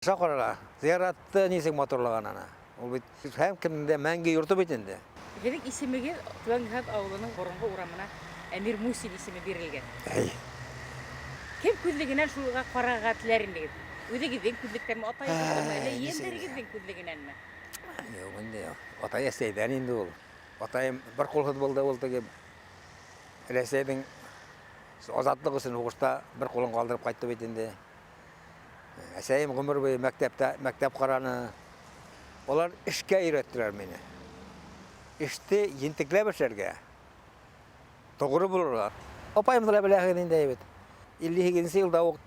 Аша ҡарарға, зыяратты нисек матурлаған ана. Ул бит һәр кемдең дә мәңге йорто бит инде. Һеҙҙең исемегеҙ Түбән ауылының боронғо урамына Әмир Мусин исеме бирелгән. Әй. Кем күҙлегенән шуға ҡарарға теләр инегеҙ? Үҙегеҙҙең күҙлектәнме, атайығыҙҙыңмы, әллә ейәндәрегеҙҙең күҙлегенәнме? Юҡ инде, атай әсәйҙән инде ул. Атайым бер ҡулһыҙ булды, ул теге Рәсәйҙең азатлыҡ өсөн һуғышта бер ҡулын ҡалдырып ҡайтты бит инде. Әсәйем ғүмер буйы мәктәптә, мәктәп ҡараны. Улар эшкә өйрәттеләр мине. Эште ентекләп эшләргә, тоғро булырға. Апайымды ла беләһегеҙ инде бит. 58 йылда уҡ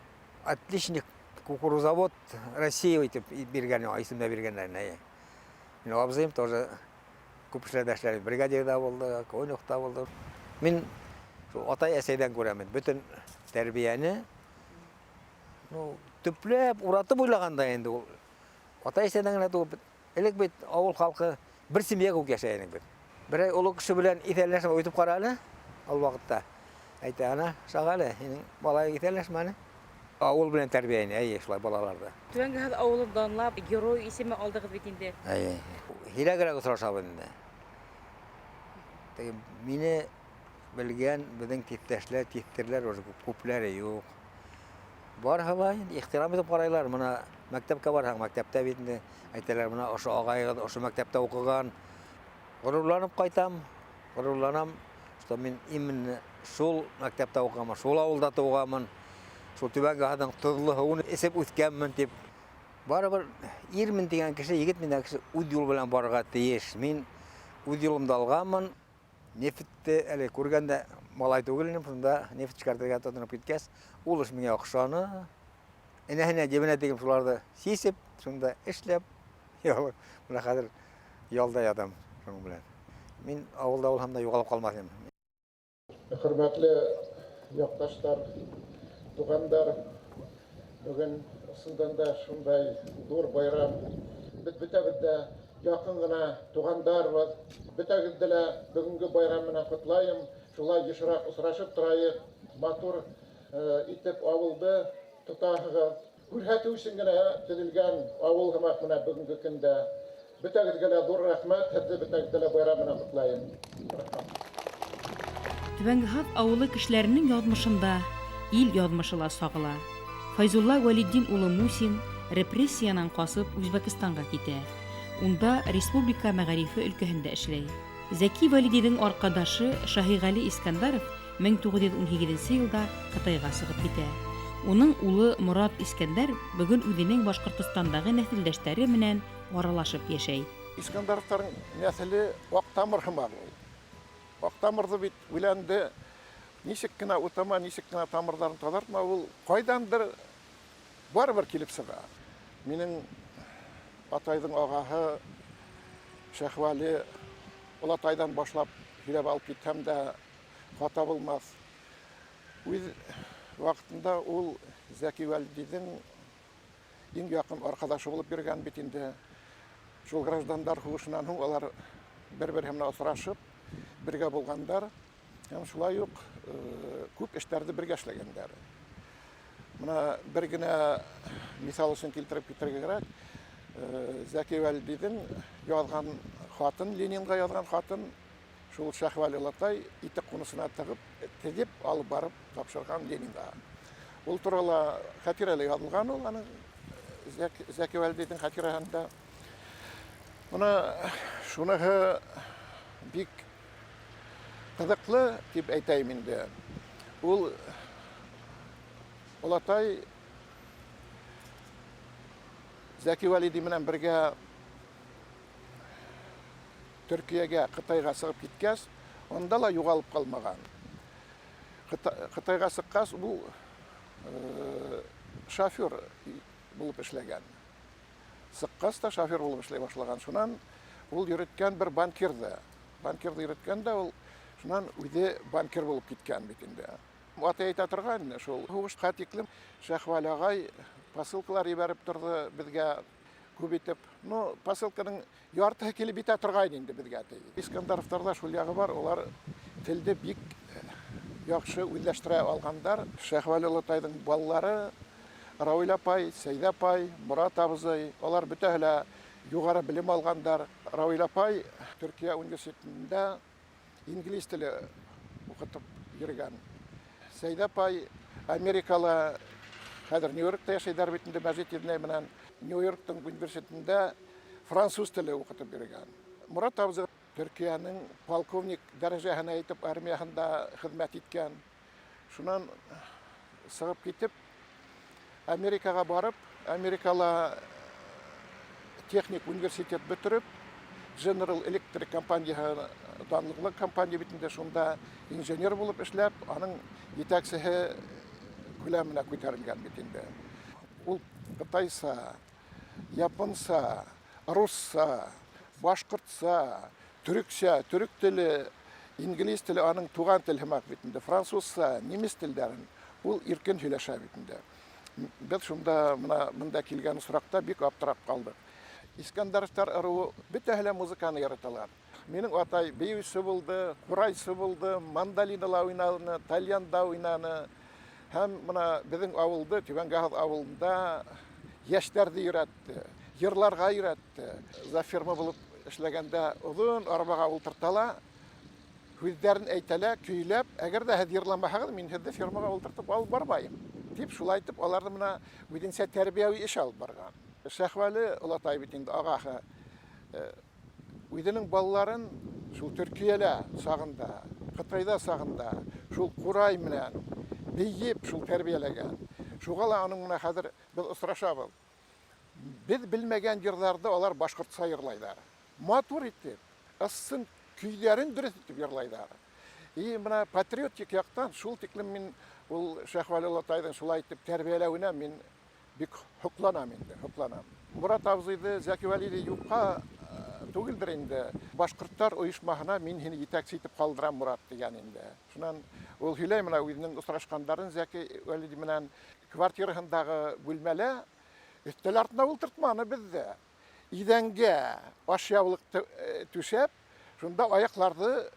отличник кукурузавод России итеп биргән, исемдә биргәннәр. Мин абзыйым тоже күп эшләрҙә эшләне. Бригадир ҙа булды, конюх та булды. Мин шул атай әсәйҙән күрәм бөтөн тәрбиәне. Ну, төпләп, уратып уйлағанда инде ул. Атай әсәйҙән генә түгел. Элек бит ауыл халҡы бер семья кеүек йәшәй инек бит. Берәй оло кеше белән иҫәнләшмәй үтеп ҡара әле ул ваҡытта. Әйтә, ана, Шағали, һинең малайың иҫәнләшмәне. Ауыл белән тәрбиә ине, әйе, шулай балаларҙы. Түбәнге Һаҙ ауылын данлап, герой исеме алдығыҙ бит инде. Әйе. Һирәгерәк осрашабыҙ инде. Теге мине белгән беҙҙең тиҫтәшләр, тиҫтерләр уже күпләре юҡ. Барыһы ла инде ихтирам итеп ҡарайлар. Мына мәктәпкә барһаң, мәктәптә бит инде әйтәләр, мына ошо ағайығыҙ ошо мәктәптә уҡыған. Ғорурланып ҡайтам, ғорурланам, что мин именно шул мәктәптә уҡығанмын, шул ауылда тыуғанмын, шул Түбәнге Һаҙҙың тоҙло һыуын эсеп үҫкәнмен тип. Барыбер ирмен тигән кеше, егетмен тигән кеше үҙ юлы белән барырға тейеш. Мин үҙ юлымды алғанмын. Нефтте әле күргәндә малай түгел инем, шунда нефть эшкәртергә тотоноп киткәс, ул эш миңә оҡшаны. Энәһенә, ебенә тигеп шуларҙы сисеп, шунда эшләп, бына хәҙер ялда ятам шуның белән. Мин ауылда булһам да юғалып ҡалмаҫ инем. Хөрмәтле яҡташтар, туғандар, бөгөн ысындан да шундай ҙур байрам. Беҙ бөтәбеҙ ҙә яҡын ғына туғандарбыҙ. Бөтәгеҙҙе лә бөгөнгө байрам менән ҡотлайым. Шулай йышыраҡ осрашып торайыҡ, матур итеп ауылды тотаһығыҙ. Күрһәтеү өсөн генә төҙөлгән ауыл һымаҡ менән бөгөнгө көндә. Бөтәгеҙгә лә ҙур рәхмәт, һеҙҙе бөтәгеҙҙе лә байрам менән ҡотлайым. Рәхмәт. Түбәнге Һаҙ ауылы кешеләренең яҙмышында ил яҙмышы ла сағыла. Файзулла Вәлетдин улы Мусин репрессиянан ҡасып Үзбәкстанға китә. Унда республика мәғарифы өлкәһендә эшләй. Зәки Вәлидиҙең арҡадашы Шаһиғәли Искәндәров 1918 йылда Ҡытайға сығып китә. Уның улы Морат Искәндәр бөгөн үҙенең Башҡортостандағы нәҫелдәштәре менән аралашып йәшәй. Искәндәровтарҙың нәҫеле аҡтамыр һымаҡ ул. Аҡтамырҙы бит үләнде нисек кенә утама, нисек кенә тамырҙарын таҙартма, ул ҡайҙандыр барыбер килеп сыға. Минең атайҙың ағаһы Шәхвәли олатайҙан башлап һөйләп алып китһәм дә хата булмаҫ. Үҙ ваҡытында ул Зәки Вәлидиҙең иң яҡын арҡадашы булып йөрөгән бит инде. Шул граждандар һуғышынан һуң улар бер-береһе менән осрашып, бергә булғандар. Һәм шулай уҡ күп эштәрҙе бергә эшләгәндәр. Мына бер генә миҫал өсөн килтереп китергә кәрәк. Зәки Вәлидиҙең яҙған хатын, Ленинға яҙған хатын шул Шәхвәли олатай итек ҡунысына тығып, теҙеп алып барып тапшырған Ленинға. Ул турала хәтирәлә яҙылған ул аның Зәки Вәлидиҙең хәтирәһендә. Мына шуныһы бик ҡыҙыҡлы тип әйтәйем инде. Ул олатай Зәки Вәлиди менән бергә Төркиәгә, Ҡытайға сығып киткәс, унда ла юғалып ҡалмаған. Ҡытайға сыҡҡас, ул шофер булып эшләгән. Сыҡҡас та шофер булып эшләй башлаған. Шунан ул йөрөткән бер банкирҙы. Банкирҙы йөрөткән дә ул шунан үҙе банкир булып киткән бит инде. Атай әйтә торған шул һуғышҡа тиклем Шәхвәл ағай посылкалар ебәреп торҙо беҙгә күп итеп. Ну, посылканың яртыһы килеп етә торғайны инде беҙгә. Искәндәровтарҙа шул яғы бар, улар телде бик яҡшы үҙләштерә алғандар. Шәхвәл олатайҙың балалары Рауил апай, Сәйҙә апай, Морат абзый, алар бөтәһе лә юғары белем алғандар. Рауил апай Төркиә университетында инглиз теле уҡытып йөрөгән. Сәйҙә апай Америкала, хәҙер Нью-Йоркта йәшәйҙәр бит инде Мәжит еҙнәй менән. Нью-Йорктың университетында француз теле уҡытып йөрөгән. Морат абзый Төркиәнең полковник дәрәжәһенә етеп армияһында хеҙмәт иткән. Шунан сығып китеп, Америкаға барып, Америкала техник университет бөтөрөп, General Electric компанияһы, данлыҡлы компания бит инде, шунда инженер булып эшләп, аның етәксеһе күләменә күтәрелгән бит инде. Ул ҡытайса, японса, русса, башҡортса, төрөксә, төрөк теле, инглиз теле аның туған тел һымаҡ бит инде, французса, немец телдәрен ул иркен һөйләшә бит инде. Беҙ шунда мына мында килгән осраҡта бик аптырап ҡалдыҡ. Искәндәровтар ырыуы бөтәһе лә музыканы яраталар. Минең атай бейеүсе булды, ҡурайсы булды, мандолинала уйнаны, тальянда уйнаны. Һәм мына беҙҙең ауылды, Түбәнге ауылында йәштәрҙе өйрәтте, йырларға өйрәтте. Завферма булып эшләгәндә оҙон арбаға ултырта ла, һүҙҙәрен әйтә лә, көйләп, әгәр ҙә һеҙ йырламаһағыҙ, мин һеҙҙе фермаға ултыртып алып бармайым, тип шулай итеп аларҙы мына үҙенсә тәрбиәүи эш алып барған. Шәһвәле олатай бит инде ағаһы үҙенең балаларын шул Төркиәлә сағында, Ҡытайҙа сағында шул ҡурай менән бейеп шул тәрбиәләгән. Шуға ла аның менән хәҙер беҙ осрашабыҙ. Беҙ белмәгән йырҙарҙы алар башҡортса йырлайҙар. Матур итеп, ысын көйҙәрен дөрөҫ итеп йырлайҙар. И мына патриотик яҡтан шул тиклем мин ул Шәһвәле олатайҙың шулай итеп тәрбиәләүенә мин бик һоҡланам инде, һоҡланам. Морат абзыйҙы, Зәки Вәлиҙе юҡҡа түгелдер инде. Башҡорттар ойошмаһына мин һине етәксе итеп ҡалдырам, Морат, тигән инде. Шунан ул һөйләй мына үҙенең осрашҡандарын Зәки Вәлиди менән квартираһындағы бүлмәлә өҫтәл артына ултыртманы беҙҙе. Иҙәнгә ашъяулыҡ түшәп, шунда аяҡларҙы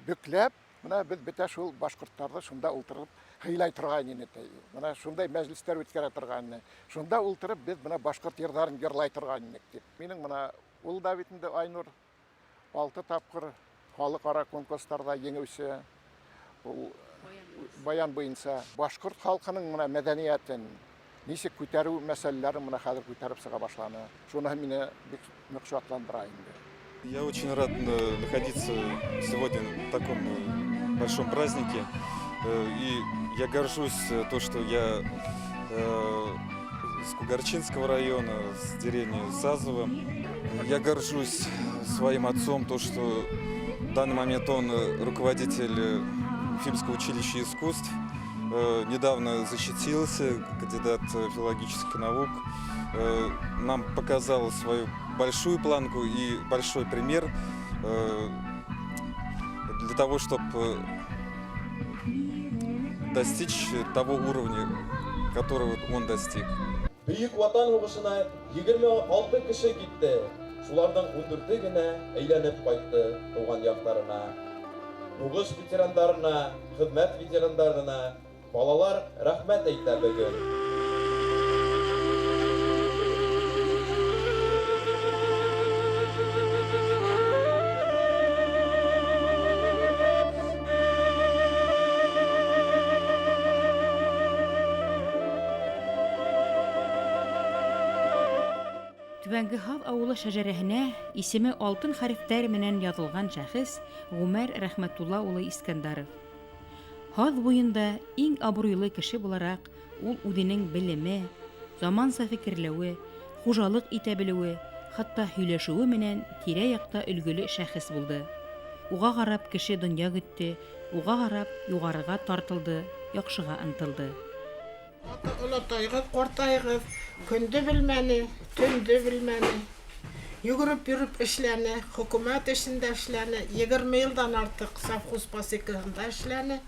бөкләп, мына беҙ бөтә шул башҡорттарҙы шунда ултырып һыйлай торған ине. Мына шундай мәжлестәр үткәрә торған ине. Шунда ултырып беҙ мына башҡорт йырҙарын йырлай торған инек тип. Минең мына ул да бит инде Айнур 6 тапҡыр халыҡ-ара конкурстарҙа еңеүсе. Ул баян буйынса башҡорт халҡының мына мәҙәниәтен нисек күтәреү мәсьәләләрен мына хәҙер күтәреп сыға башланы. Шуныһы мине бик ныҡ шатландыра инде. Я очень рад находиться сегодня на таком большом празднике. И я горжусь то, что я с Кугарчинского района, с деревни Сазово. Я горжусь своим отцом, то, что в данный момент он руководитель Уфимского училища искусств. Недавно защитился, кандидат филологических наук. Нам показал свою большую планку и большой пример для того, чтобы достичь того уровня, которого он достиг. Бөек Ватан һуғышына 26 кеше китте. Шуларҙың 14-е генә әйләнеп ҡайтты тыуған яҡтарына. Һуғыш ветерандарына, хеҙмәт ветерандарына балалар рәхмәт әйтә бөгөн. Түбәнге Һаҙ ауылы шәжәрәһенә исеме алтын хәрефтәр менән яҙылған шәхес Ғүмәр Рәхмәтулла улы Искәндәров. Һаҙ буйында иң абруйлы кеше булараҡ ул үҙенең белеме, заманса фекерләүе, хужалыҡ итә белеүе, хатта һөйләшеүе менән тирә-яҡта өлгөлө шәхес булды. Уға ҡарап кеше донъя көттө, уға ҡарап юғарыға тартылды, яҡшыға ынтылды. Олатайығыҙ, ҡартайығыҙ, көндө белмәне, төндө белмәне. Йүгереп йөрөп эшләне, хөкүмәт эшендә эшләне, 20 йылдан артыҡ совхоз пасекаһында эшләне.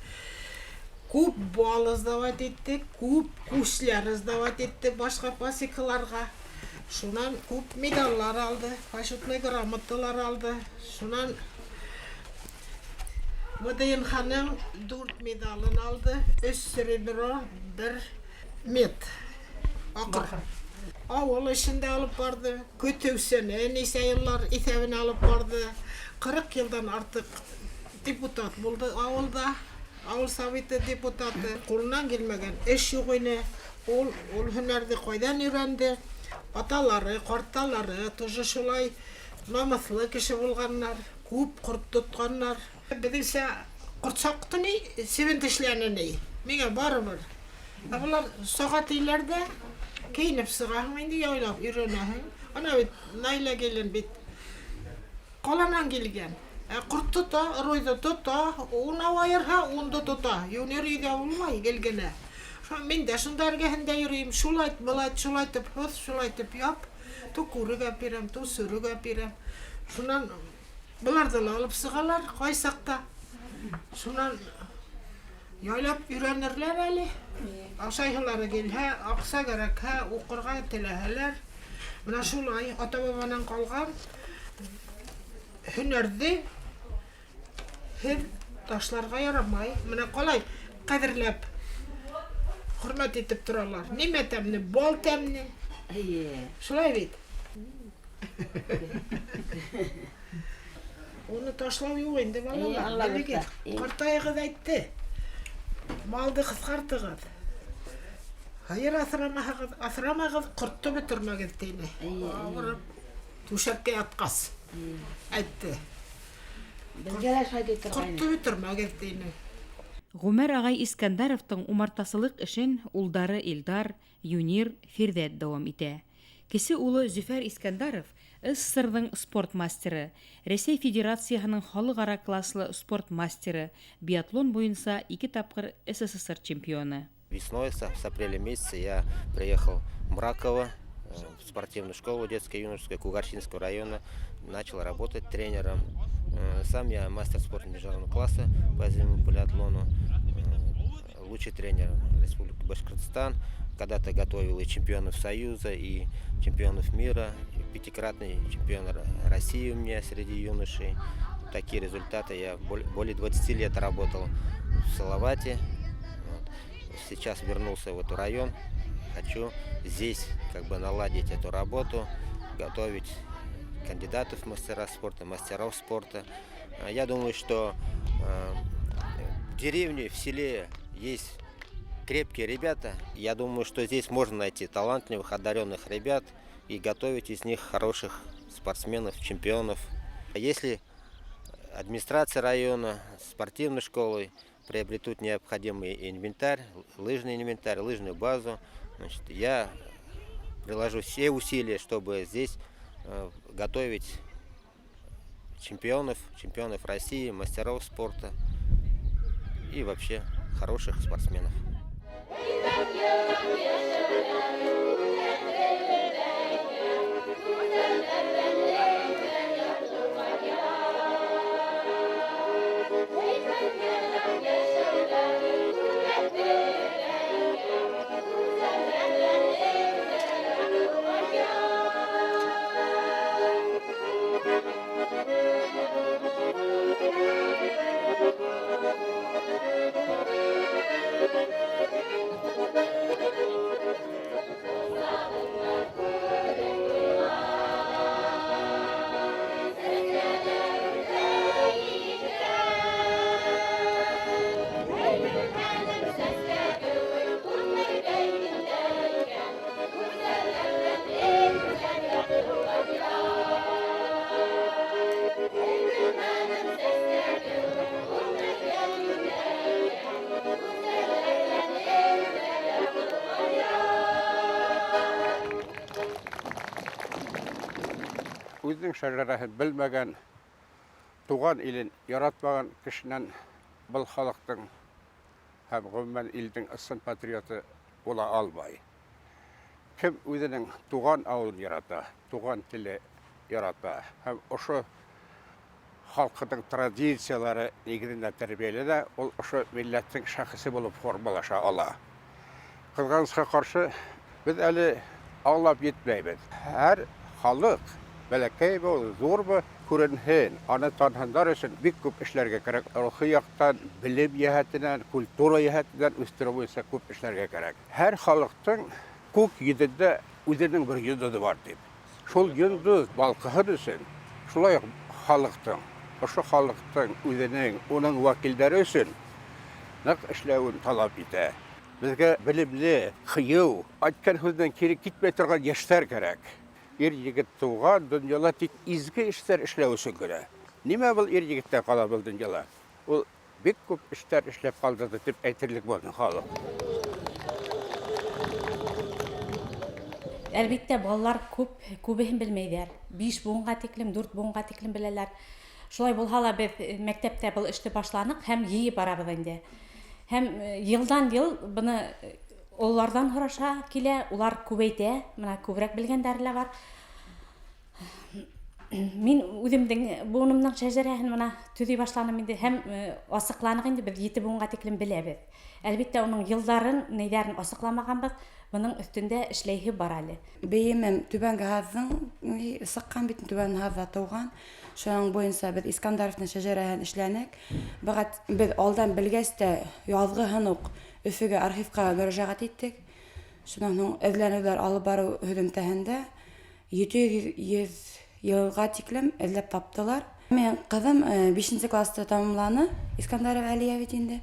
Күп бал сдавать итте, күп күсләр сдавать итте башҡа пасекаларға. Шунан күп медаллар алды, почетный грамоталар алды. ШунанВДНХ-ның 4 медалын алды, 3 серебро, 1 мед. Акыр. Авыл эшен дә алып барды, көтүсене ничә еллар иҫәбенә алып барды. 40 елдан артык депутат булды авылда, авыл советы депутаты. Кулыннан килмәгән эш юк ине. Ул ул һөнәрне кайдан өйрәнде? Аталары, карталары тоже шулай намыслы кеше булганнар, күп корт тотканнар. Беҙҙеңсә ҡорт саҡты ни, себен тешләне ни. Миңә барыбер. Ә былар саға тиләр ҙә, кейенеп сығаһың инде, яйлап өйрәнәһең. Ана бит Наилә килен бит ҡаланан килгән. Ә ҡорт тота, ройҙы тота, унау айырһа, унды тота. Юнир өйҙә булмай гел генә. Мин дә шунда эргәһендә йөрөйөм. Шулай, былай, шулайтып һыҙ, шулайтып яп. Ту күрек әпирәм, ту сөрөк әпирәм. Шунан быларҙы ла алып сығалар ҡайсаҡта. Шунан яйлап өйрәнерләр әле. Ашайһылары килһә, аҡса кәрәкһә, уҡырға теләһәләр. Менә шулай ата-бабанан ҡалған һөнәрҙе һеҙ ташларға ярамай. Менә ҡалай ҡәҙерләп, хөрмәт итеп торалар. Нимә тәмле? Бал тәмле. Эйе. Шулай бит. Уны ташлау юҡ инде, балалар. Алла Белегеҙ. бирһә. Ҡартайығыҙ әйтте. Малды ҡыҫҡартығыҙ. Һыйыр аҫрамаһығыҙ, аҫрамағыҙ, ҡортто бөтөрмәгеҙ тине. Ауырып, түшәккә ятҡас. Әйтте. Беҙгә лә шулай ти торғайны. Ҡортто бөтөрмәгеҙ тине. Ғүмәр ағай Искәндәровтың умартасылыҡ эшен улдары Илдар, Юнир, Фирҙәт дауам итә. Кесе улы Зөфәр Искәндәров СССРҙың спорт мастеры, Рәсәй Федерацияһының халыҡ-ара класслы спорт мастеры, биатлон буйынса ике тапҡыр СССР чемпионы. Весной, с апреля месяца, я приехал в Мраково, в спортивную школу детско-юношескую Кугарчинского района, начал работать тренером. Сам я мастер спорта международного класса по зимнему полиатлону, лучший тренер Республики Башкортостан. Когда-то готовил и чемпионов Союза, и чемпионов мира, и пятикратный чемпион России у меня среди юношей. Такие результаты. Я более 20 лет работал в Салавате. Вот. Сейчас вернулся в этот район. Хочу здесь как бы наладить эту работу, готовить кандидатов в мастера спорта, мастеров спорта. Я думаю, что в деревне, в селе есть крепкие ребята. Я думаю, что здесь можно найти талантливых, одаренных ребят и готовить из них хороших спортсменов, чемпионов. Если администрация района, спортивной школы приобретут необходимый инвентарь, лыжный инвентарь, лыжную базу, значит, я приложу все усилия, чтобы здесь готовить чемпионов, чемпионов России, мастеров спорта и вообще хороших спортсменов. Үҙенең шәжәрәһен белмәгән, туған илен яратмаған кешенән был халыҡтың һәм ғөмүмән илдең ысын патриоты була алмай. Кем үҙенең туған ауылын ярата, туған теле ярата һәм ошо халҡының традициялары нигеҙендә тәрбиәләнә, ул ошо милләттең шәхесе булып формалаша ала. Ҡыҙғанысҡа ҡаршы, беҙ әле аңлап етмәйбеҙ. Һәр халыҡ, бәләкәйме ул, ҙурмы, күренһен, аны танһындар өсөн бик күп эшләргә кәрәк. Рухи яҡтан, белем йәһәтенән, культура йәһәтенән үҫтереү буйынса күп эшләргә кәрәк. Һәр халыҡтың Күк йөҙөндә үҙенең бер йондоҙо бар тип. Шул йондоҙ балҡыһын өсөн шулай уҡ халыҡтың, ошо халыҡтың үҙенең, уның вәкилдәре өсөн ныҡ эшләүен талап итә. Беҙгә белемле, ҡыйыу, әйткән һүҙенән кире китмәй торған йәштәр кәрәк. Ир егет тыуған донъяла тик изге эштәр эшләү өсөн генә. Нимә был ир егеттән ҡала был донъяла? Ул бик күп эштәр эшләп ҡалдырҙы тип әйтерлек булды халыҡ. Әлбиттә, балалар күп, күбеһен белмәйҙәр. 5 быуынға тиклем, 4 быуынға тиклем беләләр. Шулай булһа ла беҙ мәктәптә был эште башланыҡ һәм йыйып барабыҙ инде. Һәм йылдан йыл быны ололарҙан һораша килә, улар күбәйтә, бына күберәк белгәндәре лә бар. Мин үҙемдең быуынымдың шәжәрәһен бына төҙөй башланым инде һәм асыҡланыҡ инде, беҙ 7 быуынға тиклем беләбеҙ. Әлбиттә, уның йылдарын, нейҙәрен асыҡламағанбыҙ, бының өҫтөндә эшләйһе бар әле. Бейемем Түбәнге Һаҙҙың сыҡҡан бит, Түбән Һаҙҙа тыуған. Шуның буйынса беҙ Искандаровтың шәжәрәһен эшләнек. Быға беҙ алдан белгәс тә яҙғыһын уҡ Өфөгә архивҡа мөрәжәғәт иттек. Шунан һуң эҙләнеүҙәр алып барыу һөҙөмтәһендә 700 йылға тиклем эҙләп таптылар. Минең ҡыҙым 5-нсе класты тамамланы, Искандаров Әлиә бит инде.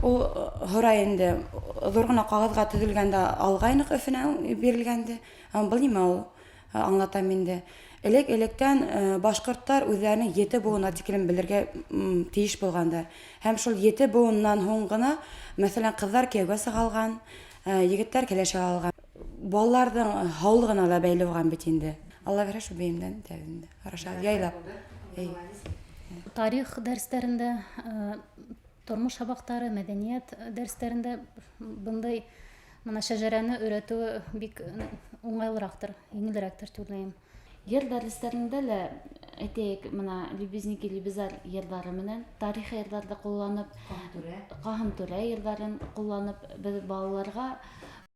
Ул һорай инде, ҙур ғына ҡағыҙға төҙөлгәндә алғайныҡ Өфөнән бирелгәнде. Был нимә ул? Аңлатам инде. Элек-электән башҡорттар үҙҙәренең 7 быуынына тиклем белергә тейеш булғандар. Һәм шул 7 быуыннан һуң ғына, мәҫәлән, ҡыҙҙар кейәүгә сыға алған, егеттәр кәләшә алған. Балаларҙың һаулығына ла бәйле булған бит инде. Алла бирһә, шул бейемдән үтәбеҙ инде. Һораша, яйлап. Тарих дәрестәрендә, тормош һабаҡтары, мәҙәниәт дәрестәрендә бындай мына шәжәрәне өйрәтеү бик уңайлыраҡтыр, еңелерәктер тип уйлайым. Йыр дәрестәрендә лә, әйтәйек, мына Любизники, Любизар йырҙары менән тарихи йырҙарҙы ҡулланып, Ҡаһантүрә йырҙарын ҡулланып, беҙ балаларға